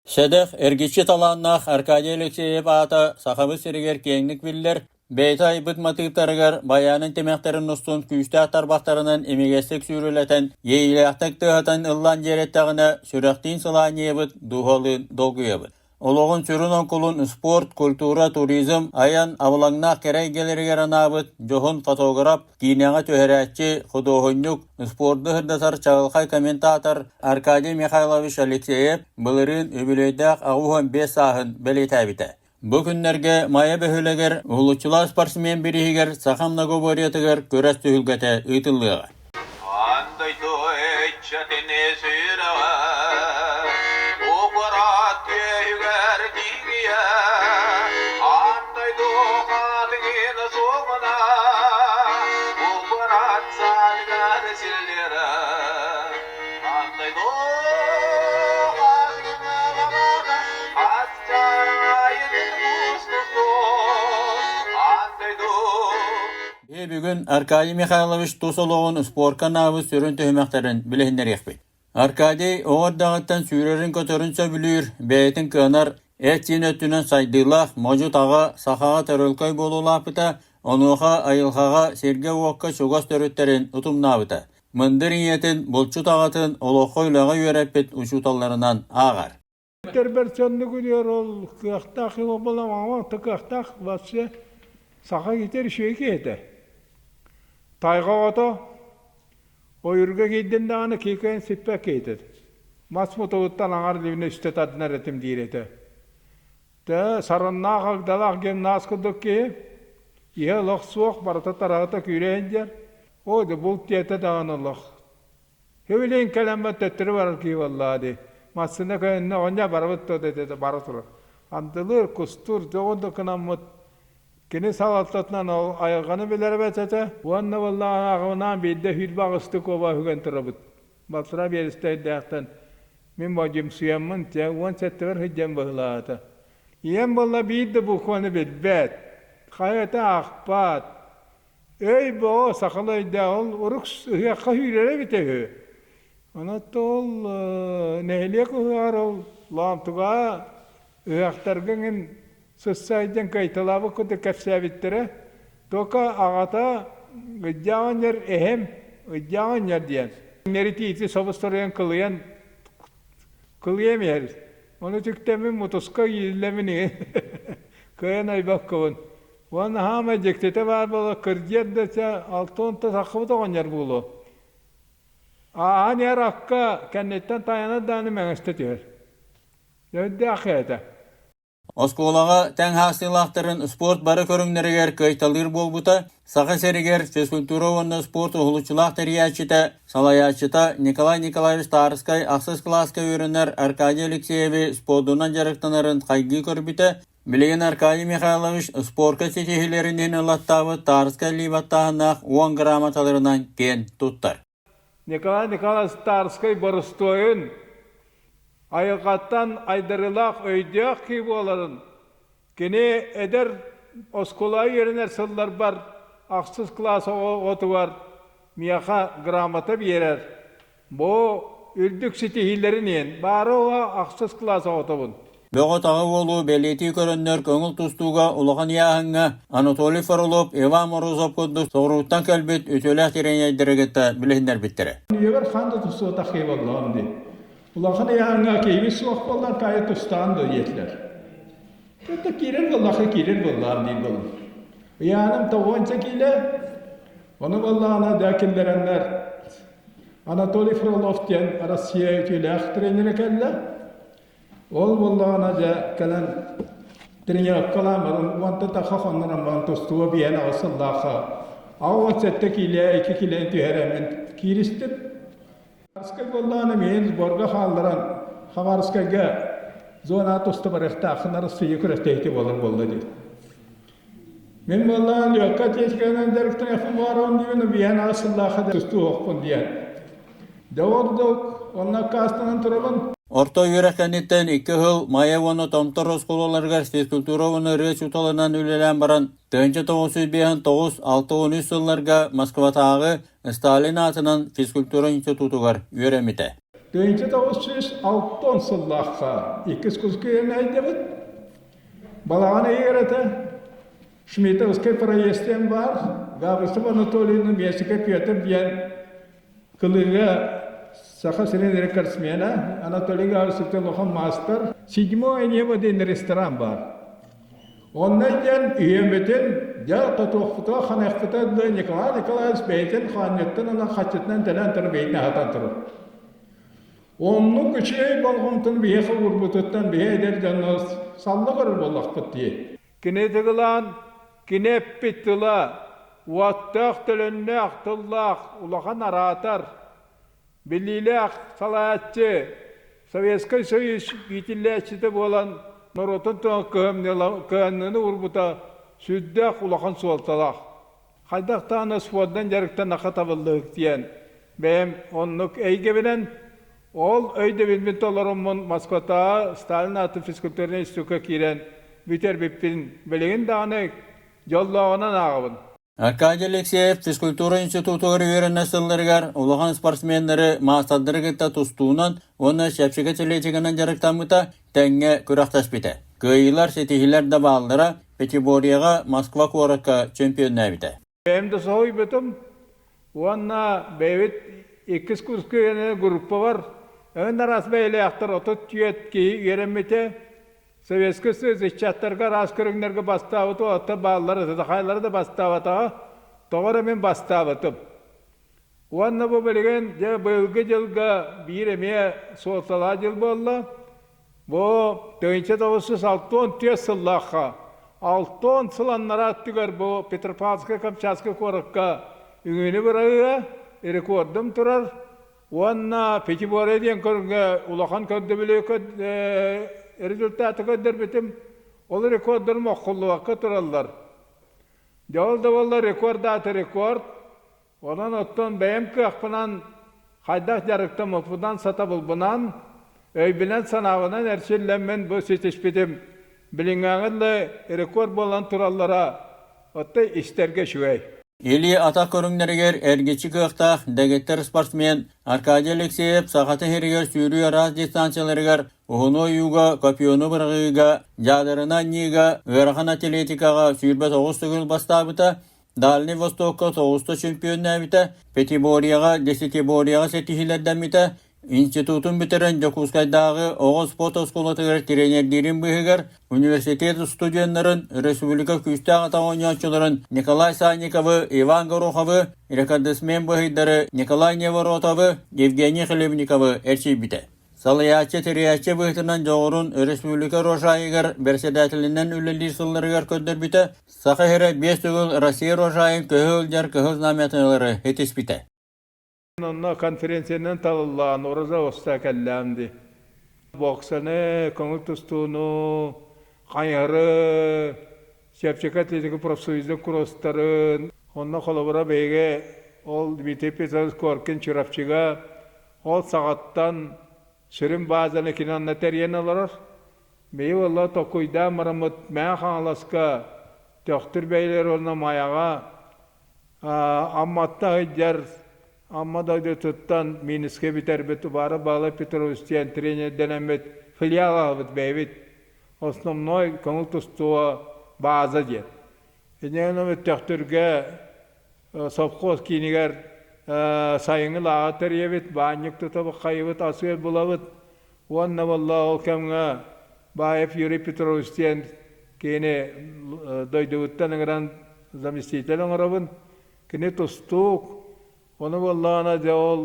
Сэдэх, эргиччи талааннаах Аркадий Алексеев аата Сахабыт сиригэр киэҥник биллэр, бэйэтэ айбыт матыыптарыгар байаанын тимэхтэрин устун күүстээх тарбахтарынан имигэстик сүүрүлэтэн, иэйиилээхтик тыаһатан ыллаан дьиэрэттэҕинэ, сүрэхтиин сылаанньыйабыт, дууһалыын долгуйабыт. Олоҕун сүрүн оҥкулун спорт, культура, туризм, айан абылаҥнаах кэрэ эйгэлэригэр анаабыт дьоһун фотограф, киинэҕэ түһэрээччи, худуоһунньук, спорду сырдатар чаҕылхай комментатор Аркадий Михайлович Алексеев былырыын үбүлүөйдээх 85 сааһын бэлиэтээбитэ. Бу күннэргэ Майа бөһүөлэгэр уһулуччулаах спортсмен бирииһигэр саха многоборьетыгар күрэс түһүлгэтэ ыытыллыаҕа. Аан дойду ыччатын сүрэҕэ Угураат түөһүгэр тиийэ Аан дойду хаатыгын суоҕуна Угураат саалыгар силлиэрэ Аан дойду хаатыгын лабаата Хас чаайын мустубут Аан дойду Биһи бүгүн Аркадий Михайлович тус олоҕун спорка анаабыт сүрүн түһүмэхтэрин билиһиннэриэхпит. Аркадий оҕо эрдэҕиттэн сүүрэрин-көтөрүн сөбүлүүр, бэйэтин кыанар, эт-сиин өттүнэн сайдыылаах, модьу-таҕа, сахаҕа төрөлкөй буолуулаахпыта, онуоха айылҕаҕа, сиргэ-уокка чугас төрүттэрин утумнаабыта. Мындыр ийэтин, булчут аҕатын олоххо-үлэҕэ үөрэппит учууталларынан ааҕар. Тэрбэр соннугуруор ол кыахтаах буолан кыахтаах вообще саха киһитэ үчүгэй киһи этэ. Тайҕа оҕото ойуурга киирдин даҕаны киһи кыайан сиппэт киһитэ. Мас мутугуттан аҥар илиибин үстэ тардынар этим диир этэ. Тэ сараннаах агдалаах гимнаст курдук киһи иһэ олох суох барыта тараҕыта күүрэ сылдьар. Оо да булт диэтэ даҕаны олох Сөбүлээн кэлэммэр төттөрү барар киһи буоллаҕа дии. Массыына көһүннэ, оҕонньор барабыт дуо диэтэ бара турар. Андылыыр, кустуур, дьоҕун да гынаммыт кини салалтатынан ол айылҕаны билэр эбит этэ. Уонна буоллаҕына аҕабынаан биирдэ сүүрбэ аҕыстыы куоба үһүгэн турабыт. Балтараа биэрэстэйдээхтэн мин модьумсуйаммын, дьэ, 17-бэр сылдьан быһыылаата. Ийэм буолла биир да букваны билбэт, хайата аахпат, Өй боо, сахалыы өйдөөх ол урук ыһыахха сүүрэрэ эбитэ үһү. Онон ол нэһилиэк ыһыаҕар ол Лоомтуга ыһыахтарга эҥин сысса сылдьан кыайталаабыт курдук кэпсээбиттэрэ. Только аҕата Ыдьаах оҕонньор эһэм Ыдьаах оҕонньор диэн. Иҥнэритиити собус-соруйан кылыйан кылыйан иһэр. Ону үтүктэммин мутуска ииллэмин кыайан айбаккабын. Уонна хаамай дьиктитэ баар буола кырдьыар да чэ алтан таххыбыт оҕонньор буолуо. Ааһан иһэр акка кэнниттэн тайанар даҕаны мэҥэстэ түһэр. Өйдөөх этэ. Оскуолаҕа тэҥ хаастыылаахтарын спорт бары көрүҥнэригэр кыайталыыр буолбута, Саха сиригэр физкультура уонна спорт уһулуччулаах тэрийээччитэ, салайааччыта Николай Николаевич Тарскай ахсыс кылааска үөрэнэр Аркадий Алексееви спордунан дьарыктанарын хайгыы көрбүтэ, Билигин Аркадий Михайлович спорка ситиһиилэрин иһин ылаттаабыт Тарскай илии баттааһыннаах уон грамоталарынан киэн туттар. Николай Николаевич Тарскай боростуойун, айылҕаттан айдарыылаах өйдөөх киһи буоларын, кини эдэр оскуолаҕа үөрэнэр сылларбар ахсыс кылаас оҕотугар миэхэ грамота биэрэр Бу үрдүк ситиһиилэрин иһин баара уо ахсыс кылаас оҕотобун. Бөҕө-таҕа уолу бэлиэтии көрөннөр көҥүл тустууга улахан ыйааһыҥҥа Анатолий Фролов, Иван Морозов курдук соҕурууттан кэлбит үтүөлээх тириэньэрдэри кытта билиһиннэрбиттэрэ. Үйэбэр хаан да тустубатах киһи буоллаҕым дии. Улахан ыйааһыҥҥа киһибит суох буоллар, кайы тустаан да диэтилэр. Это киирэр буоллахха киирэр буоллаҕым диир буоллум. Ыйааһыным тоҕуонча киилэ, ону буоллаҕына дьэ киллэрэннэр Анатолий Фролов диэн Россия үтүөлээх тренерэ кэллэ. Ол буоллаҕына дьэ кэлэн тренировкалаан баран уонта тахха хоннорон баран тустууга биэһэн аҕыс сыллаахха 87 киилэ икки киилэни түһэрэммин кииристим. Хабаровскай буоллаҕына миин сборга хаалларан Хабаровскайга зона туста барыахтааххын Арассыыйа күрэстэһиитэ буолар буолла дии. Мин буоллаҕын легкая атлетиканан дьарыктаныахпын баҕарабын диибин, биэһэн аҕыс сыллаахха тустуохпун диэн. Дьэ ордук, онно аккаастанан турабын. Орто үөрэх кэнниттэн икки сыл Майа уонна Томтор оскуолаларыгар физкультура уонна ырыа учууталынан үлэлээн баран, 1959 63 сылларга Москватааҕы Сталин аатынан физкультура институтугар үөрэммитэ. 1960 сыллаахха иккис курска үөрэнэ сылдьабыт. Балаҕан ыйыгар этэ Шмитовскай проезд диэн баар. Габышев Анатолийны Миэсикэ Петр диэн Кылыыга Саха сирин рекордсмена Анатолий Габышев улахан маастар. Седьмое небо диэн ресторан баар. Онно диэн үйэммитин дьэ тотуохпутугар ханыахпытыгар дылы Николай Николаевич бэйэтин хоонньуттан ылан хаччытынан төлөөн туран бэйэтин аһатан турар. Оннук үчүгэй болҕомтону биһиэхэ уурбутуттан биһи эдэр дьонно салла көрөр буоллахпыт дии. Кини тылаан, кини эппит тыла уоттаах төлөннөөх тыллаах улахан араатар, биллиилээх салайааччы, Советскай Союз иитиллээччитэ буолан норуотун туһугар кыһамньыны уурбута сүрдээх улахан суолталаах. Хайдах даҕаны спордунан дьарыктанахха табыллыһык диэн бэйэм оннук эйгэбинэн ол өйдөбүлбүн толороммун Москватааҕы Сталин аатын физкультурнай институкка киирэн бүтэрбиппин билигин даҕаны дьоллооҕунан ааҕабын. Аркадий Алексеев физкультура институтугар үөрэнэр сылларыгар улахан спортсменнары, маастардары кытта тустуунан уонна чэпчэки атлетиканан дьарыктаммыта, тэҥҥэ күрэхтэспитэ. Кыайыылар, ситиһиилэр да бааллара, Пятиборьеҕа Москва куоракка чемпионнаабыта. Бэйэм да соһуйбутум уонна бэйэбит иккис курска үөрэнэр группабар эн араас бэйэлээхтэр 34 киһи үөрэммитэ. Советскай Союз ыччаттарга араас көрүҥнэргэ бастаабыт уолаттар бааллара, сатахайлара да бастаабатаҕа, тоҕо эрэ мин бастаабытым. Уонна бу билигин дьэ быйылгы дьылга биир эмиэ суолталаах дьыл буолла. Бу 1964 сыллаахха 60 сыл аннараа өттүгэр бу Петропавловскай-Камчатскай куоракка үҥүүнү быраҕыыга рекордум турар уонна пятиборье диэн көрүҥҥэ улахан көрдөбүлү результаты көрдөрбүтүм. Ол рекордарым оххуллубакка тураллар. Дьэ ол да буоллар рекорд аата рекорд. Онон оттон бэйэм кыахпынан хайдах дьарыктаммыппынан, сатабылбынан, өйбүнэн-санаабынан эрчиллэммин бу ситиспитим билиҥҥээҥи дылы рекорд буолан тураллара оттон истэргэ үчүгэй. Илии-атах көрүҥнэригэр эргиччи кыахтаах дэгиттэр спортсмен Аркадий Алексеев Сахата сиригэр сүүрүү араас дистанцияларыгар уһуну ойууга, копьену быраҕыыга, дьаадырына анньыыга, ыарахан атлетикаҕа 29 төгүл бастаабыта, Дальнай Востокка тоҕуста чемпионнаабыта, пятиборьеҕа, десятиборьеҕа ситиһиилэрдэммитэ, институтун бүтэрэн Дьокуускайдааҕы оҕо спорт оскуолатыгар тренердиирин быыһыгар университет студеннарын, республика күүстээх атах оонньооччуларын Николай Санниковы, Иван Гороховы, рекордсмен быһыйдары Николай Неворотовы, Евгений Хлебниковы эрчийбитэ. Салайааччы тэрийээччи быһыытынан дьоҕурун республика Рожайыгар бэрэссэдээтэлинэн үлэлиир сылларыгар көрдөрбүтэ, Саха сирэ биэс төгүл Россия Рожайын көһө сылдьар кыһыл знамятыналары ситиспитэ. Онно конференциянан талыллаан Ураза оста кэллээн ди. Боксаны, көҥүл тустууну, хайыһары, чэпчэки атлетика профсоюзун кросстарын, онно холобура биһиги ол Дмитрий Петрович Коркин Чурапчыга Ол саҕаттан сүрүн баазаны кини онно тэрийэн олорор. Биһи буолла токуйдаан бараммыт Мэҥэ Хаҥаласка Төхтүр бэйэлэр уонна Майаҕа Амматта сылдьар Амма дойдутуттан Минскэй бүтэрбит Убара Баалай Петрович диэн тренердэнэммит филиал аһабыт бэйэбит основной көҥүл тустууга бааза диэн. Инньэ Төхтүргэ совхоз киинигэр сайыҥҥы лааҕыр тэрийэбит, баанньык тутабыт, хайыбыт, ас-үөл булабыт. Уонна буолла ол кэмҥэ Баев Юрий Петрович диэн киһини дойдубуттан ыҥыран заместитель оҥоробун. Кини тустуук, ону буоллаҕына дьэ ол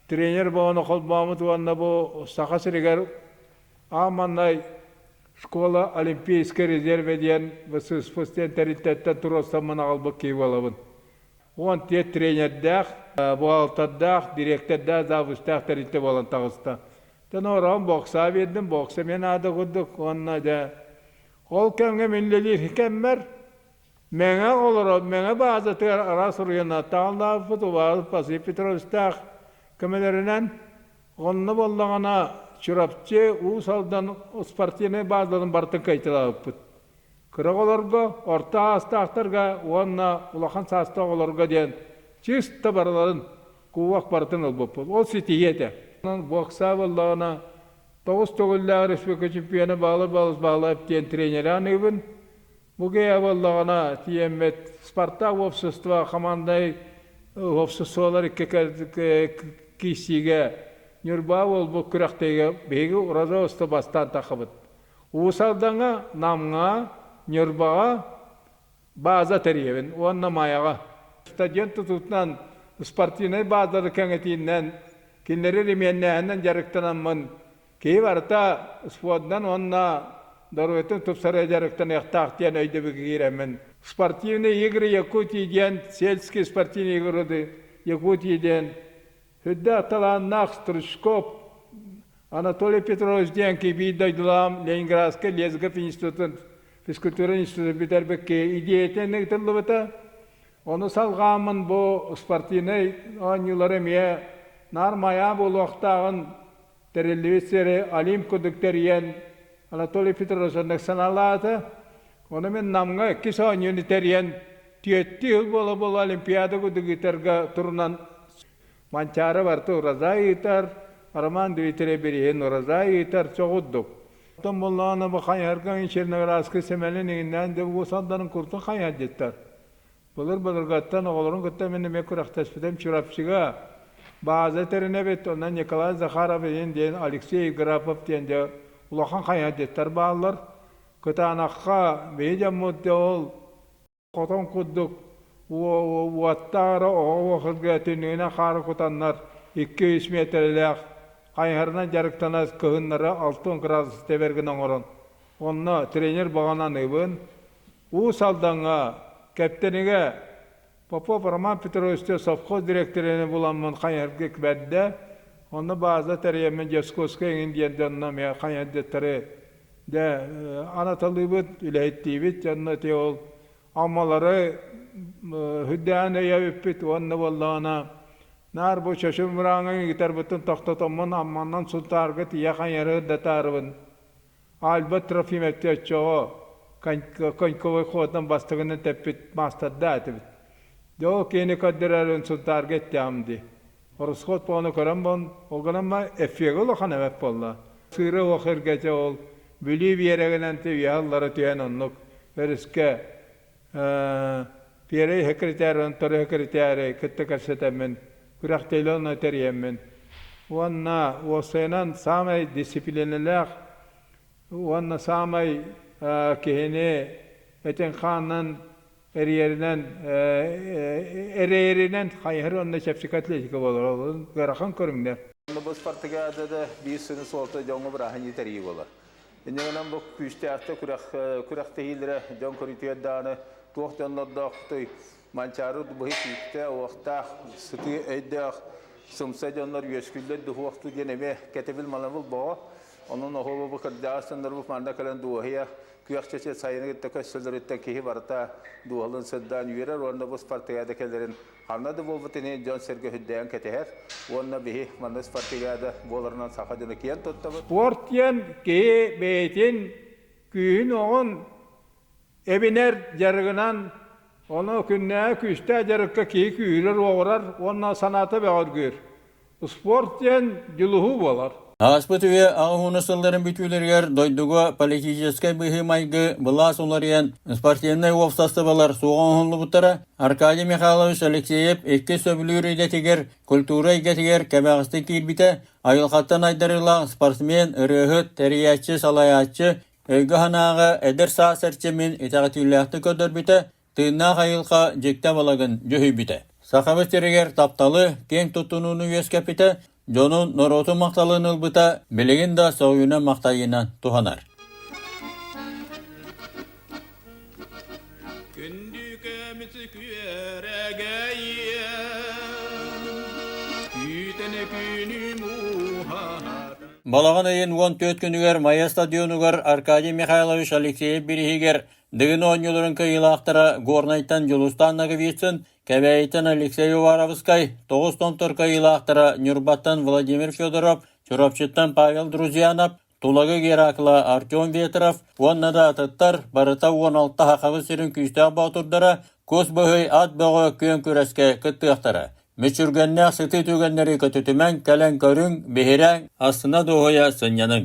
тренер буолан холбооммут уонна бу Саха сиригэр аан маҥнай Школа Олимпийской резервэ диэн ВССФС диэн тэрилтэттэн туруорсаммын аҕалбыт киһи буолабын. Уон түөрт тренердээх, бухгалтердаах, дириэктэрдээх, завучтаах тэрилтэ буолан таҕыста. Тэн ороон боксаа биэрдим, бокса эмиэ наада курдук уонна дьэ ол кэмҥэ мин үлэлиир кэммэр Мэҥэ олорор Мэҥэ баазатыгар араас суруйанааттаах убаабыт Василий Петровичтаах көмөлөрүнэн Онно буоллаҕына Чурапчы, Уус Алдан спортивнай баазаларын барытын кыайталаабыппыт. Кыра оҕолорго, орто саастаахтарга уонна улахан саастаах оҕолорго диэн чисто барыларын кубок барытын ылбыппыт. Ол ситиһии этэ. Онон бокса буоллаҕына тоҕус төгүллээх республика чемпиона Баалы Балыс Баалаев диэн тренери аныыбын. Бу киһи буоллаҕына тиийэммит Спартак уопсастыба команднай уопсастыбалар икки киирсиигэ Ньурба буолбут күрэхтэһиигэ биһиги Ураза Оста бастаан таххыбыт. Уус Алдаҥҥа, Намҥа, Ньурбаҕа бааза тэрийэбин уонна Майаҕа. Стадион тутуутунан спортивнай баазалары кэҥэтиинэн, кинилэри ремиэннээһинэн дьарыктанаммын Киһи барыта спордунан уонна доруобуйатын тупсарыа дьарыктаныахтаах диэн өйдөбүлгэ киирэммин. Спортивные игры Якутии диэн сельские спортивные игры Якутии диэн сүрдээх талааннаах Стручков Анатолий Петрович диэн киһи биир дойдулаам Ленинградскай Лесгов институтун физкультура институтун бүтэрбит киһи идеятын ыытыллыбыта. Ону салҕааммын бу спортивнай оонньуулары эмиэ наар майаа буолуохтааҕын Тэриллибит сири Олимп курдук тэрийэн Анатолий Петрович оннук санаалаата. Ону мин Намҥа иккис оонньууну тэрийэн түөттүү сыл буола-буола Олимпиада курдук ыытарга турунан Манчаары барыта уразай ыытар, Роман Дмитриев бирииһин уразай ыытар чоҕурдук. Оттон буоллаҕына бу хайыһарга Черноградскай Сэмэлин иҥиннээн дьэ бу сандарын куртун хайыһардьыттар. Былыр-былыргаттан оҕолорун кытта мин эмиэ күрэхтэспитим Чурапчыга бааза тэринэбит, онно Николай Захаров иһин диэн Алексей Евграфов диэн дьэ улахан хайыһардьыттар бааллар. Кытаанахха биһи дьоммут дьэ ол хотон курдук уоттаах эрэ оҕо уохырга түннүгүнэн хаары кутаннар 2-3 миэтэрэлээх хайыһарынан дьарыктанар кыһыннары 60 градус тэбэр гына оҥорон онно тренер баҕаны аныыбын Уус Алдаҥҥа, Кэптэнигэ Попов Роман Петрович совхоз дириэктэрин буламмын хайыһарга бэрдэ. Онно бааза тэрийэммин Дьоскуоска эҥин диэн дьонно эмиэ хайыһардьыттары дьэ анаталыыбыт, үлэһиттиибит. Дьонно ити ол Аммалары үрдээн өйөөбүппүт уонна буоллаҕына наар бу чочум мырааҥҥа ыытарбытын тохтотоммун Амманан Сунтаарга тиийэ хайыһары ырдатаарыбын Альба Трофимович оччоҕо коньковой ходунан бастакынан тэппит маастардаах этибит. Дьэ ол киһини көрдөрөрүн Сунтаарга эттэҕим дии. Ороскуот буоланы көрөн буолан, ол гынан ба эффегэ улахан эбэт буолла. Сыыра уох эргэтэ ол Бүлүү биэрэгинэн үөһэ аллара түһэн оннук өрүскэ Пиэрэй секретарь, второй секретарь кытта кэпсэтэммин, күрэхтэһиилэр онно тэрийэммин. Уонна уопсайынан саамай дисциплинэлээх уонна саамай киһини этин-хаанынан эрийэринэн эрэйэринэн хайыһар уонна чэпчэки атлетика буолар. Ол ыарахан көрүҥнэр. Бу спартакиадада биир сүрүн суолта дьоҥҥо бырааһынньык тэрийии буолар. Инньэ гынан бу күүстээхтик күрэх күрэхтэһиилэрэ дьон көрүүтүгэр даҕаны туох дьоннордоохтуй Манчаары быһый күүстээх, уохтаах, сытыы өйдөөх, сымса дьоннор үөскүүллэр дуһуохтуу диэн эмиэ кэтэбил манабыл боҕо. Онон оһуоба бу кырдьаҕас дьоннорбут манна кэлэн дуоһуйа күөх чэчир сайыны кытта көссөлөрүттэн киһи барыта дууһалыын сырдаан үөрэр уонна бу спартакиада кэлэрин ханна да буолбут иһин дьон-сэргэ үрдээн кэтэһэр уонна биһи манна спартакиада буоларынан саха дьоно киэн туттабыт. Спорт диэн киһи бэйэтин күүһүн-уоҕун эбинэр дьарыгынан, ону күннээҕи күүстээх дьарыкка киһи күүһүрэр-уоҕурар уонна санаата бөҕөргүүр. Спорт диэн дьулуһуу буолар. Ааспыт үйэ аҕыс сылларын бүтүүлэригэр дойдуга политическай быһыы-майгы былаас уларыйан, спортивнай уопсастыбалар суоҕа оҥоһуллубуттара. Аркадий Михайлович Алексеев икки сөбүлүүр идэтигэр, культура эйгэтигэр кэбэҕэстик киирбитэ, айылҕаттан айдарыылаах спортсмен, ырыаһыт, тэрийээччи, салайааччы, өйгө-санааҕа эдэр саас эрчимин итэҕэтиилээхтик көрдөрбүтэ, Тыыннаах айылҕа дьикти абалагын дьүһүйбүтэ. Сахабыт сиригэр тапталы, киэҥ туттунууну үөскэппитэ, дьонун, норуотун махталын ылбыта билигин да соҕуйунан-махтайыынан туһанар. Күндүкэмит күөрэгэйиэ, күүтэн күнү мууһаата. Балаҕан ыйын 14 күнүгэр Майа стадионугар Аркадий Михайлович Алексеев бирииһигэр Дыгын оонньууларын кыайыылаахтара Горнайтан Дьулустаан Ноговицын, Кэбээйиттэн Алексей Уваровскай, тоҕус томтор кыайыылаахтара Ньурбаттан Владимир Федоров, Чурапчыттан Павел Друзьянов, Тулагы Геракла Артем Ветров уонна да атыттар барыта 16 Сахабыт сирин күүстээх боотурдара кус быһый ат бөҕө күөн күрэскэ кыттыахтара. Мүччүргэннээх сытыы түгэннэри көтүтүмэҥ, кэлэн көрүҥ, биһирээҥ, астына дуоһуйа сынньаныҥ.